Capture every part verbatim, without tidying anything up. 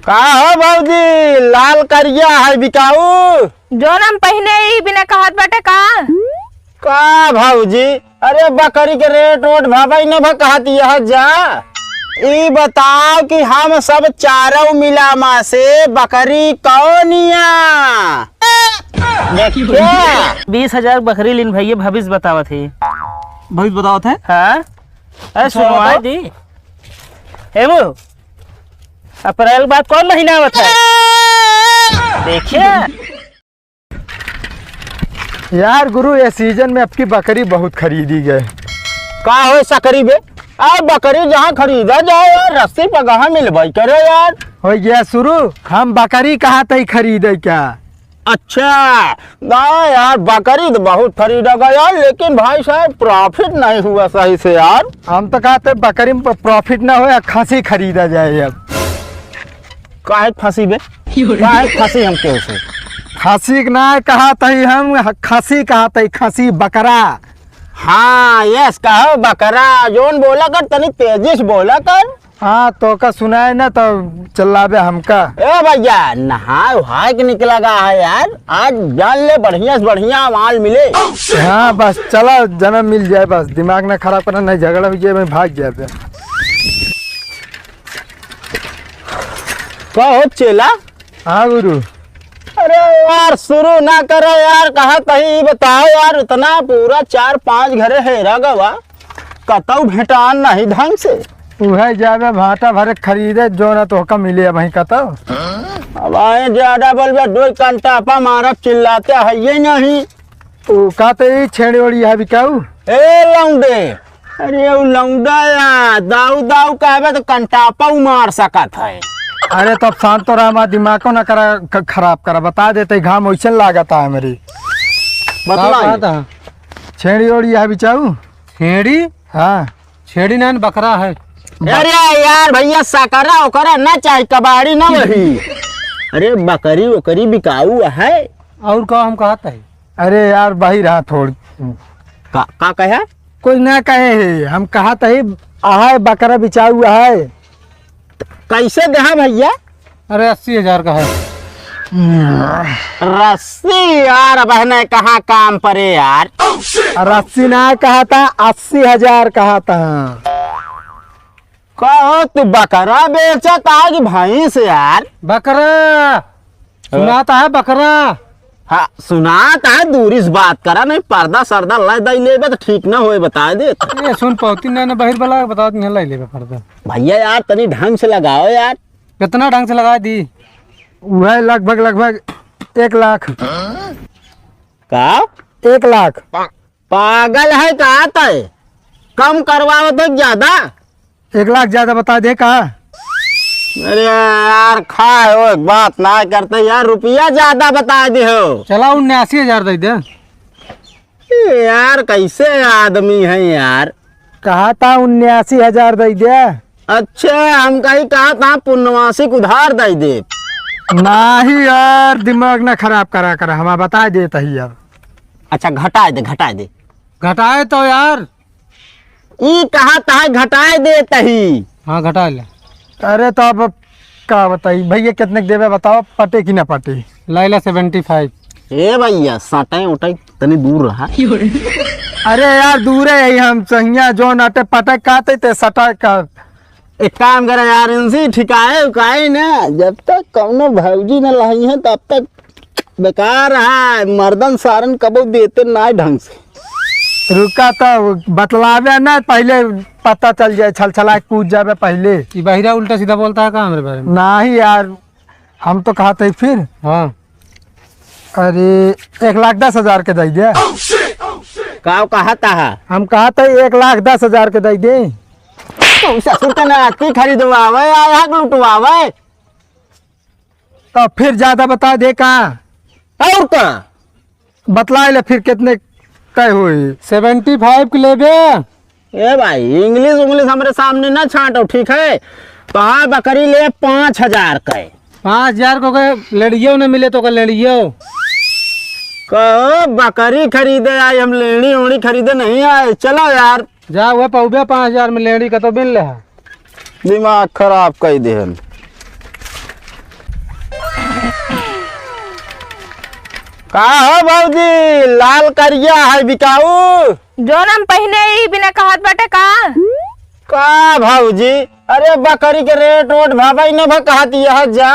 का हो भौजी, लाल करिया है बिकाऊ? जौन हम पहिने ई बिना कहत बाटे का? का भौजी, अरे बकरी के रेट ओट भवई न भ कहत यह जा। ई बताओ कि हम सब चारों मिला मा से बकरी कौनिया? देखिया। बीस हजार बकरी लीन भैया, भविष्य बतावत है। भविष्य बतावत है? हाँ। अरे अच्छा, सुनवाई बताओ। दी। हे वो, अप्रैल के बाद कौन महीना आवत है? देखिए। यार गुरु, ये सीजन में आपकी बकरी बहुत खरीदी गए। का हो सकरी बे? आ बकरी जहाँ खरीदा जाए यार, रस्सी पगहा मिलबई करे यार। हो गया शुरू, हम बकरी कहाँ तई खरीदे क्या? अच्छा, ना यार, बकरी तो बहुत खरीदा गया यार, लेकिन भाई साहब, profit नहीं हुआ सही से यार। हम तो कहते बकरी में profit ना हो या खसी खरीदा जाए अब। काहे खसी बे? काहे खसी हम केहू से? खसी के ना कहत हई हम, खसी कहत हई, खसी बकरा। हाँ, yes, कहो बकरा, जौन बोला कर, तनी तेजी से बोला कर। हाँ, तोका सुनाए ना तो चिल्लाबे हमका। ए भैया, नहाए उहाए के निकला गा है यार, आज जान ले बढ़िया से बढ़िया माल मिले। हाँ, बस चला, जन्म मिल जाए, बस दिमाग ना खराब करना, नहीं झगड़ा हो जाए, मैं भाग जाए। कहो चेला। हाँ गुरु। अरे यार, शुरू ना करो यार, कहा तही बताओ यार, इतना पूरा चार पांच घरे हेरा गवा, कतऊ भेटान नहीं ढंग से। उहे जाबे भाटा भरे खरीदे, जो ना तोहका मिले अब वहीं कतऊ। अब आए ज्यादा बोलबे, दो कंटापा मारब, चिल्लाते है ये नहीं। उ का ते ई छेड़ी ओड़ी है बिकाऊ? ए लौंडे, अरे उ लौंडा या दाऊ दाऊ कहबे तो कंटापा उ मार सकत है। अरे तब शांत तो रहा, हमारा दिमागो ना करा, ख-, खराब करा, बता देते घाम वैसे लागत है मेरी। बतलाई। का बात है? छेड़ी ओड़ी है बिचाऊ? छेड़ी? हाँ। छेड़ी ना, बकरा है। अरे यार भैया, सकरा ओकरा ना चाही, कबाड़ी ना वही। अरे बकरी ओकरी बिकाऊ है। और का हम कहत है? अरे यार, वही रहा थोड़। का, का कहे? कोई ना कहे है, हम कहत ही, अहै बकरा बिचाऊ अहै। कैसे देहा भैया? अरे, अस्सी हजार का है। रस्सी यार, बहने कहाँ काम परे यार। रस्सी ना कहा था, अस्सी हजार कहा था। कहो, तू बकरा बेचत है कि भैंस यार? बकरा। सुनात है बकरा। हाँ, सुनात है, दूरी से बात करा, नहीं पर्दा सर्दा लै दई लेबे तो ठीक ना होए, बता दे। ए, सुन पौती ना, ना बहिर बला, बता दे, लै लेबे पर्दा। भैया यार, तनी ढंग से लगाओ यार। कितना ढंग से लगा दी? वह लगभग, लगभग एक लाख। का? एक लाख। पागल है का तय? कम करवाओ तो ज्यादा। एक लाख ज्यादा बता दे का? अरे यार, खाए हो, एक बात ना करते यार, रुपया ज्यादा बता दे हो। चला, उन्यासी हजार दे दे। ए यार, कैसे आदमी है यार? कहा था उन्यासी हजार दे दे। अच्छा, हम कहीं कहा था पुनवासी के उधार दे दे। नाही यार, दिमाग ना खराब करा कर, हम बता देत ही यार। अच्छा, घटाए दे, घटाए दे। घटाए तो यार। ई कहा था घटाए देत ही। हाँ, घटाए ले। अरे तो अब का बताई भैया, कितने के देबे बताओ, पटे कि ना पटे? लाइला सेवेंटी फाइव। ए भैया, सटाई उटाई तनी दूर रहा। अरे यार, दूरे है हम, सहिया जौन अटे पटे कहते ते सटा का। एक काम करे यार, इनसे ठिकाए उकाए ना, जब तक कौनो भौजी न लही है तब तक बेकार है। मर्दन सारन कबो देते ना ढंग से। रुका तो बतलावे ना, पहले पता चल जाए, छल छला कूद जावे पहले। ई बहिरा उल्टा सीधा बोलता है का हमरे बारे में? नाही यार, हम तो कहा थे फिर। हाँ। अरे, एक लाख दस हजार के दे दे। का कहा था? हम कहा थे एक लाख दस हजार के दे दे। तू ससुर के नाती खरीदवावे, आया लुटवावे। तो फिर ज्यादा बता दे का? और का? बतला ले फिर कितने तय हुई? सेवेंटी फाइव के लेबे? ए भाई, इंग्लिश उंग्लिश हमरे सामने ना छांटो, ठीक है? कहा बकरी ले पाँच हजार के। पाँच हजार को के लेड़ियो न मिले तो के लेड़ियो। कहो बकरी खरीदे आई, हम लेड़ी ओड़ी खरीदे नहीं आए। चलो यार। जा, वह पौबे पाँच हजार में लेड़ी का तो बिन ले। दिमाग खराब कर देहन। का हो भौजी, लाल करिया है बिकाऊ? जौन हम पहिने ही बिना कहत बाटे का? का भौजी, अरे बकरी के रेट ओट भवई न भ कहत यह जा।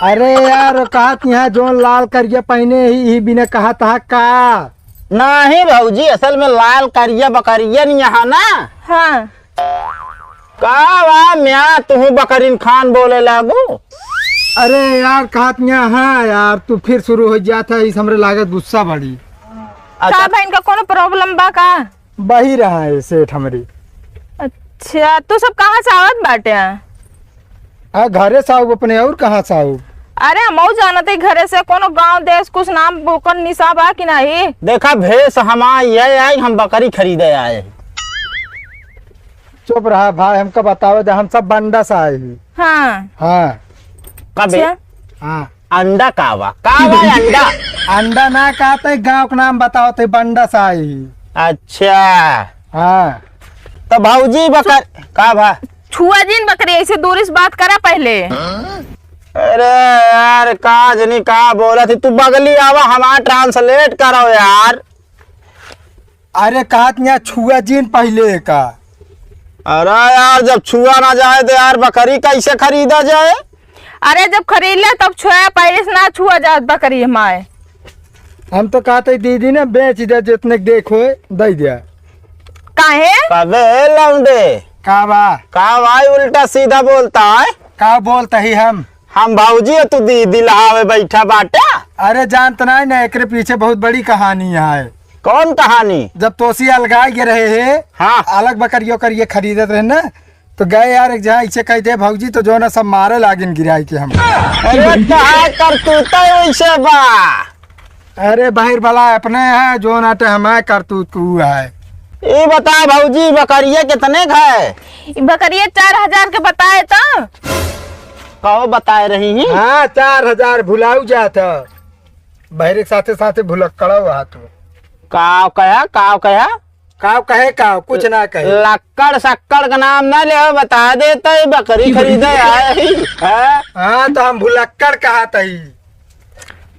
अरे यार, कहत यहाँ जौन लाल करिया पहिने ही, ही बिना कहत हा का? नाही भौजी, असल में लाल करिया बकरिया नहीं यहाँ ना। हाँ। का बा म्या, तुहू बकरीन खान बोले लागू? अरे यार, कहत यहाँ, हाँ यार, तू फिर शुरू हो जाता है, इस हमरे लागत गुस्सा बढ़ी। अच्छा। का बा, इनका कोनो problem बा का? बही रहा है सेठ हमरी। अच्छा, तू सब कहाँ से आवत बाटे? आ, घरे से आउब अपने, और कहाँ से आउब? अरे, हमहू जानत ही घरे से, कोनो गाँव देश कुछ नाम ओकर निशा बा कि नहीं? देखा, भेष हमार ये आई, हम बकरी खरीदे आए। चुप रहा भाई, हमका बतावे दे, हम सब बंडा से आए ही। हाँ। हाँ। कबे? अच्छा। हाँ। अंडा का बा? का बा अंडा? अंडा ना कहते, गाँव के नाम बताओ ते, बंडा से आई। अच्छा। हाँ। तो भौजी बकर-, का बा? छुआ जिन बकरी, ऐसे दूरी से बात करा पहले। अरे यार, का जनी का बोलत ही, तू बगली आवा, हमार translate करो यार। अरे कहत यहाँ छुआ जिन पहले का। अरे यार, जब छुआ ना जाए तो यार बकरी कैसे खरीदा जाए? अरे जब खरीद ले तब छुआ, पहले से ना छुआ जात बकरी हमारे। हम तो कहते दीदी ने बेच दे, जितने के देखो दे दिया। काहे? कबे लौंडे? का बा? का भाई उल्टा सीधा बोलता है? का बोलता ही हम? हम भौजी है, तू दीदी लहावे बैठा बाटा। अरे जानत नाही ना, एकरे पीछे बहुत बड़ी कहानी है। कौन कहानी? जब तोसी अलगाई के रहे हे, हाँ। अलग बकरियों करिए खरीदत रहे ना, तो गए यार एक जहाँ इसे कह दे भौजी, तो जो ना सब मारे लागिन गिराई के हम। अरे कहा करतूत वैसे बा। अरे बहिर भला अपने है, जो ना ते हमारे करतूत को है। ई बता भौजी, बकरिया कितने का है? ई बकरिया चार हजार के बताए तो। कहो बताए रही ही? हाँ, चार हजार भुलाऊ जात है। बहिरे के साथे साथे भुलक्कड़ा हुआ तू। काव कहा, काव कहा? काव कहे, काव, कुछ ना कहे। लक्कड़ सक्कड़ का नाम ना ले, बता देता है, बकरी खरीदे आए ही, हैं? हाँ, तो हम भुलक्कड़ कहा तही।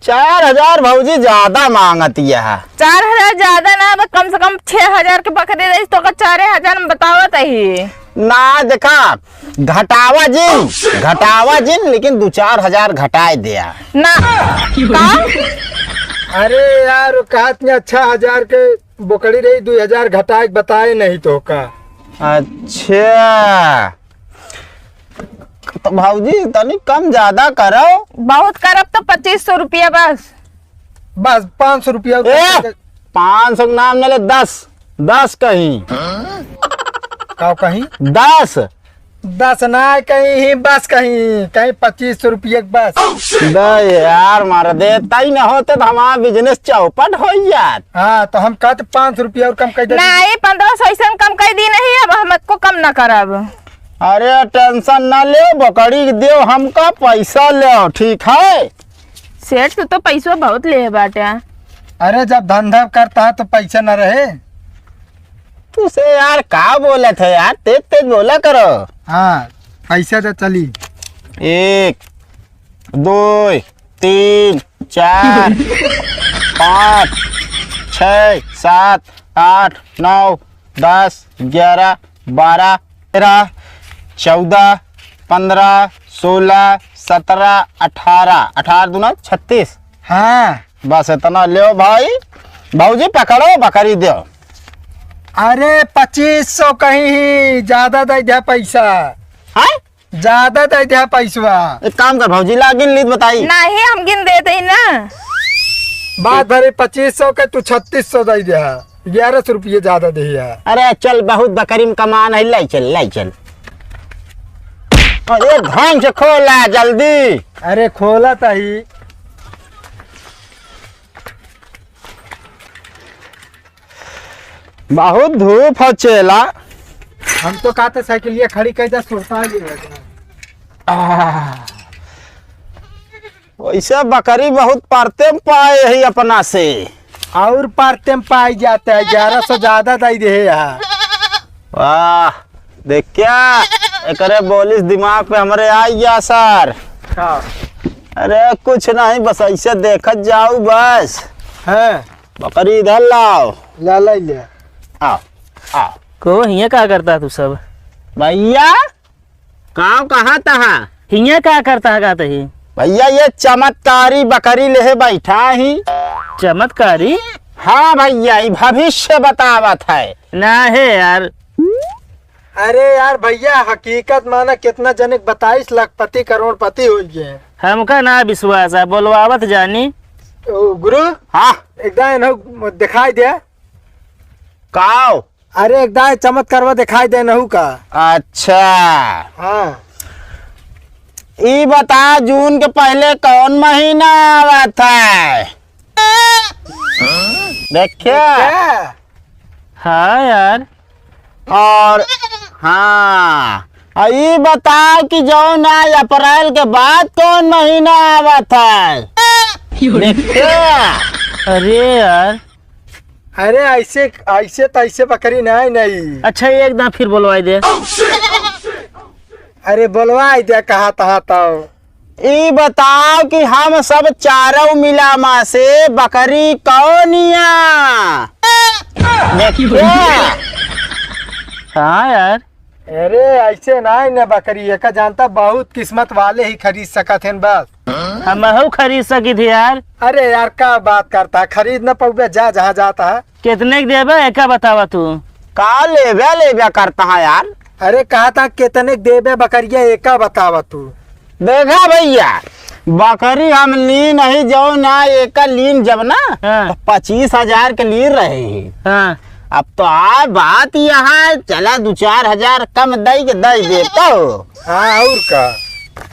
चार हजार भौजी ज्यादा मांगत यह। चार हजार ज्यादा ना, बस कम से कम छह हजार के बकरी रही, तो का चारे हजार में बतावत ही। ना, देखा, घटावा जिन, घटावा जिन, लेकिन दो चार हजार घटाए दिया। ना, का? अरे यार, वो कहत में अच्छा हजार के बोकड़ी रही, दो हजार घटाए के बताए नहीं तो का। अच्छा, तो भौजी तनी कम ज्यादा करो। बहुत करब तो पच्चीस सौ रुपया बस। बस पाँच सौ रुपया। ए, पाँच सौ के नाम न ले, दस, दस कहीं। का कहीं? दस। दस ना कहीं ही, बस कहीं, कहीं पच्चीस सौ रुपया के बस। दे यार, मार दे, तई न होते तो हमारा business चौपट हो जात। हाँ, तो हम कहते पाँच सौ रुपया और कम कर देते। नहीं, पन्द्रह सौ ऐसे कम कर दी नहीं, अब हम को कम ना करब। अरे tension ना ले, बकरी देव हमका, पैसा लेव, ठीक है? सेठ, तू तो पैसवा बहुत लेहे बाटे। अरे, जब धंधा करता है तो पैसा न रहे? तू से यार का बोलत है यार, तेज तेज बोला करो। हाँ, पैसा तो चली। एक, दो, तीन, चार, पाँच, छः, सात, आठ, नौ, दस, ग्यारह, बारह, तेरह, चौदह, पन्द्रह, सोलह, सत्रह, अठारह, अठारह दूना छत्तीस। हाँ। बस इतना लेव भाई। भौजी पकड़ो, बकरी देव। अरे पच्चीस सौ कहीं ही, ज्यादा दे दे पैसा। हैं? ज्यादा दे दे पैसवा। एक काम कर भौजी, ला गिन लीत बताई। नहीं, हम गिन देते ही ना। बात भरे पच्चीस सौ के, तू छत्तीस सौ दे दे, ग्यारह सौ रुपये ज्यादा दे। अरे चल, बहुत बकरी में कमान है, लाई चल, लाई चल। अरे ढंग से खोला जल्दी। अरे खोला तही। बहुत धूप हो चेला। हम तो कहते साइकिलिया खड़ी कर दे, सुरता ही है। आह। वैसे बकरी बहुत परते में पाए ही अपना से। और परते में पाई जाता है, ग्यारह सौ ज्यादा दे दे यहाँ। वाह, देख क्या एकरे बोलिस दिमाग पे हमरे आई गया सर। हाँ। अरे कुछ नहीं, बस ऐसे देखत जाऊ बस। हाँ। बकरी इधर लाओ। ला, ला ले। आओ, आओ। को हियाँ का करता तू सब? भैया, का कहा तहा? हियाँ का करता है, कहते ही? भैया, ये चमत्कारी बकरी लेहे बैठा ही। चमत्कारी? हाँ भैया, ई भविष्य बतावत है। ना है यार। अरे यार भैया, हकीकत माना कितना जने के बताइस, लखपति करोड़पति होइ गए। हमका ना विश्वास है, बोलवावत जानी। ओ, गुरु। हाँ। एकदम इन्हों दिखाई दे। काओ? अरे एकदम चमत्कारवा दिखाई दे नहू का। अच्छा। हाँ। ई बता, जून के पहले कौन महीना आवत है? देखिया। देखिया। हाँ यार। और हाँ, आ ई बताओ कि जौन आज अप्रैल के बाद कौन महीना आवत है? देखिया। अरे यार। अरे ऐसे, ऐसे तो ऐसे बकरी नहीं, नहीं। अच्छा, एक दाँव फिर बोलवाई दे। अरे बोलवाई दे, कहा तहा तो। ई बताओ कि हम सब चारों मिला मा से बकरी कौनिया? देखिया। हाँ यार। अरे ऐसे नाई न बकरी, एका जानता बहुत किस्मत वाले ही खरीद सकत हैं बस। हमहू खरीद सकी थी यार। अरे यार का बात करता है, खरीद न पउबे, जा जहाँ जाता है। कितने के देबे एका बतावा तू। का लेबे लेबे करता है यार? अरे कहा था कितने के देबे बकरिया एका बतावा तू। देखा भैया, बकरी हम लीन ही जौन ना एका लीन जब ना, हाँ। तो पच्चीस हजार के लीन रहे ही। हाँ। अब तो आ बात यहाँ है, चला दो चार हजार कम दई के दई देता हो। हाँ, और का?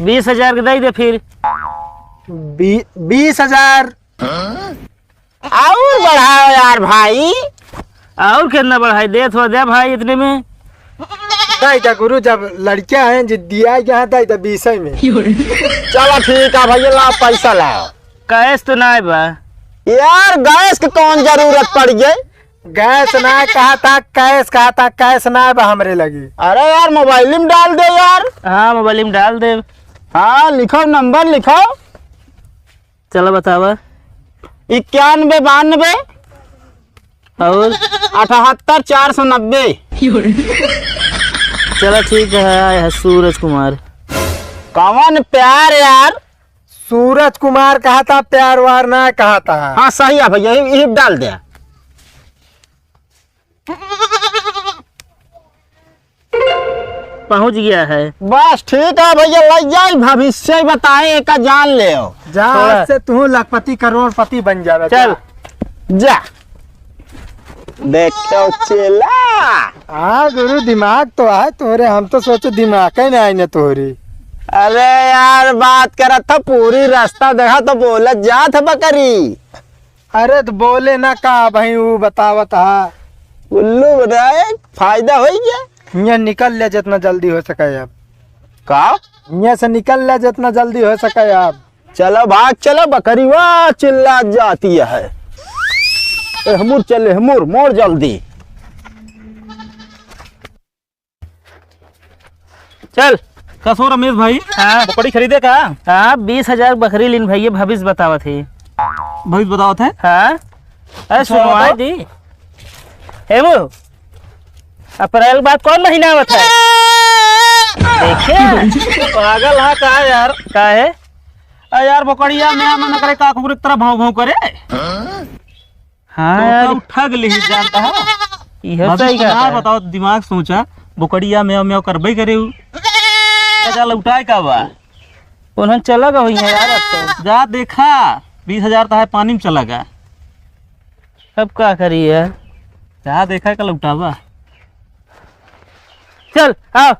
बीस हजार के दई दे फिर। बी-, बीस हजार। और बढ़ाओ यार भाई। और कितना बढ़ाई? देत हो दे भाई इतने में। दई दा गुरु, जब लड़कियां हैं, जे दिया गया है, दई दा बीस में। चलो ठीक है भैया, लाओ पैसा लाओ। कैश तो नाय बा। यार, गैस के कौन जरूरत पड़ गई? गैस ना कहा था, कैश कहा था, कैश ना बा हमरे लगी। अरे यार, मोबाइल में डाल दे यार। हाँ, मोबाइल में डाल दे। हाँ, लिखो, नंबर लिखो। चलो बतावा। इक्यानवे बानवे। और? अठहत्तर चार सौ नब्बे। चलो ठीक है, है सूरज कुमार। कौन प्यार यार? सूरज कुमार कहा था, प्यार वार ना कहा था। हाँ, सही है भैया, यही, यही डाल दे। पहुँच गया है। बस ठीक है भैया, लइ जाई, भविष्य बताए, एका जान लेओ। जा, थोड़ा आज से तू लखपति करोड़पति बन जावे, चल। जा। जा। देखो चेला। हाँ गुरु, दिमाग तो है तोरे, हम तो सोचे दिमाग ही नहीं है तोरी। अरे यार, बात करत था, पूरी रास्ता देखा तो बोलत जात है बकरी। अरे तो बोले ना का भाई, वो बतावत हा। उल्लू बनाए, फायदा होई गया। हियाँ निकल ले जितना जल्दी हो सके अब। का? हियाँ से निकल ले जितना जल्दी हो सके अब। चलो भाग, चलो, बकरी वाह चिल्ला जाती है। एहमुर चल, एहमुर, मोड़ जल्दी। चल। का सो रमेश भाई? हाँ। बकरी खरीदे का? हाँ, बीस हजार बकरी लीन भैया, भविष्य बतावत है। भविष्य बतावत है? हाँ। अरे अच्छा, सुनवाई बताओ। दी। हे वो, अप्रैल के बाद कौन महीना आवत है? देखे? पागल है का यार? का है? आ यार, बकरिया में मन करे का कुकुर की तरह भौं भौं करे। हाँ तो यार। का उठा के लेही जानता है? इहे भविष्य सही का ना है। बताओ, दिमाग सोचा, बोकड़िया म्याऊं म्याऊं करबे करे उ। का जा लौटाए का बा? उन्हन चला गए होइहैं यार अब तो। जा देखा, बीस हजार तो है पानी में चला गया। अब का करी यार? जा देखा का लौटावा। चल, आओ।